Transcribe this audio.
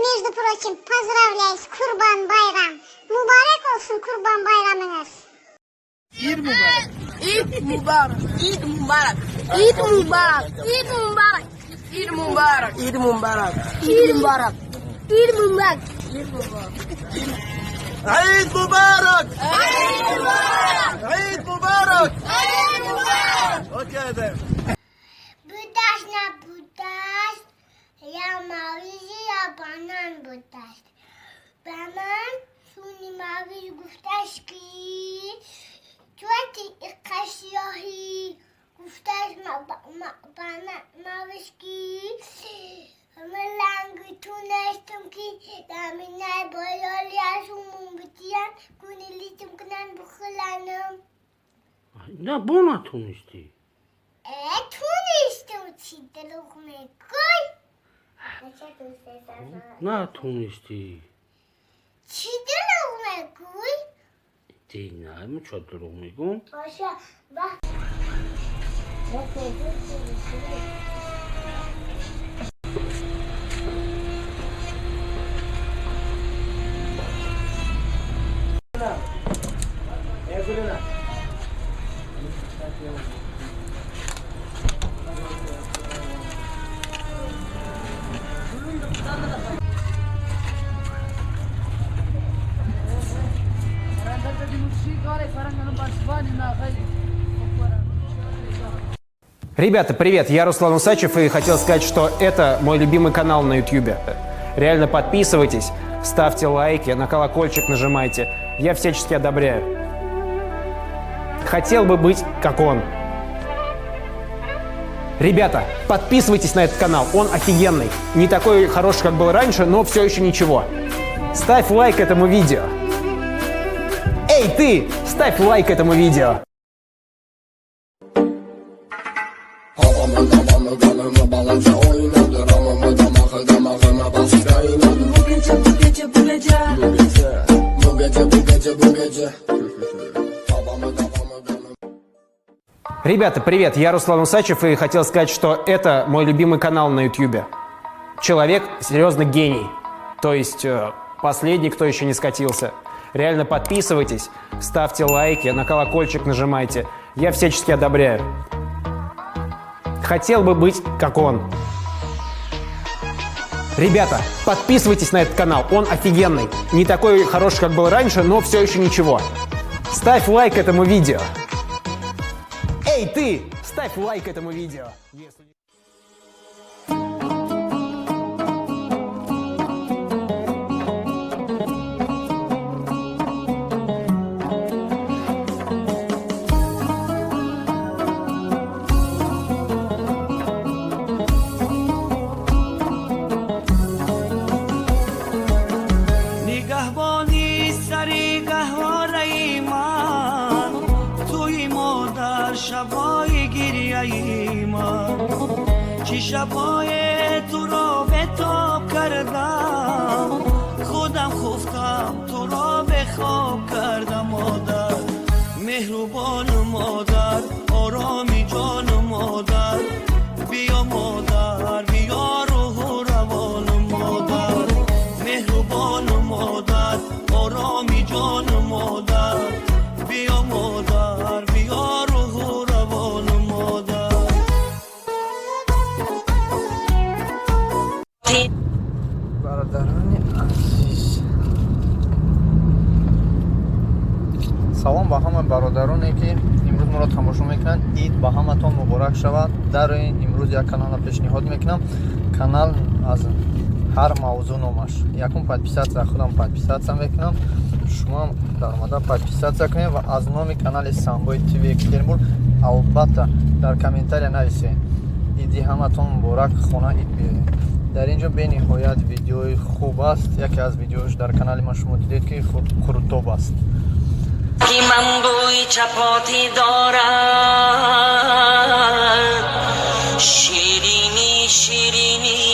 Между прочим, поздравляю с Курбан Байрам. Mübarek olsun Kurban Bayramınız. Eid Mubarak. Eid Mubarak. Eid Mubarak. Eid Mubarak. Eid Mubarak. Eid Mubarak. Eid Mubarak. Eid Mubarak. Eid Mubarak. Eid Mubarak. Eid Mubarak! Eid Mubarak. Eid Mubarak! Eid Mubarak. Okay then. Будаш на будаш, я мавизи, я банан будаш. Ба ман чуни мавиз гуфташ, ки чӯти иқашёҳӣ. Гуфташ мавиз, ки ман ланги ту нестам, ки даминай бололи асумун битиян куни литм кунан бихӯланам. На, бо натонистӣ. Э, тунистам, чӣ дурӯғ мегӯй? Натонистӣ. Чӣ дурӯғ мегӯй? Дина, мо чо дурӯғ мегӯм? Боша. Ребята, привет, я Руслан Усачев и хотел сказать, что это мой любимый канал на YouTube. Реально подписывайтесь, ставьте лайки, на колокольчик нажимайте. Я всячески одобряю. Хотел бы быть как он. Ребята, подписывайтесь на этот канал, он офигенный. Не такой хороший, как был раньше, но все еще ничего. Ставь лайк этому видео. Эй, ты! Ставь лайк этому видео. Bu gece, bu gece, bu gece. Bu gece, bu gece, bu gece. Ребята, привет, я Руслан Усачев и хотел сказать, что это мой любимый канал на YouTube. Человек серьезно гений. То есть последний, кто еще не скатился. Реально подписывайтесь, ставьте лайки, на колокольчик нажимайте. Я всячески одобряю. Хотел бы быть как он. Ребята, подписывайтесь на этот канал, он офигенный. Не такой хороший, как был раньше, но все еще ничего. Ставь лайк этому видео. Эй, ты! Ставь лайк этому видео. Если... Нигаҳбони сари гаҳвораи ман туи, модар, шабои гирьяи ман, чӣ шабое туро бетоб кардам, худам хуфтам, туро бехоб кардам, модар меҳрубону, модар ороми ҷону, модар биё, модар биё, рӯҳу равону, модар меҳрубону, модар ороми ҷону, модар биё, модар биё, рӯҳу равону, модар. Бародарони азиз, салом ба ҳама бародароне, ки имрӯз моро тамошо мекунанд. Ид ба ҳаматон муборак шавад. Дар ин имрӯз як каналро пешниҳод мекунам, канал аз ҳар мавзӯъ номаш. Якум подписаться, худам подписаться мекунам, шумоам даромада подписаться кунед ва аз номи канали Самбои ТВ Екатеринбург албатта дар комментария нависед: иди ҳаматон муборак, хона ид биёед. Дар ин ҷо бениҳоят видеои хуб аст. Яке аз видеош дар канали ма шумо дидед, ки қурутоб аст. Ки ман бӯи чапотӣ дорад, ширинӣ, ширинӣ.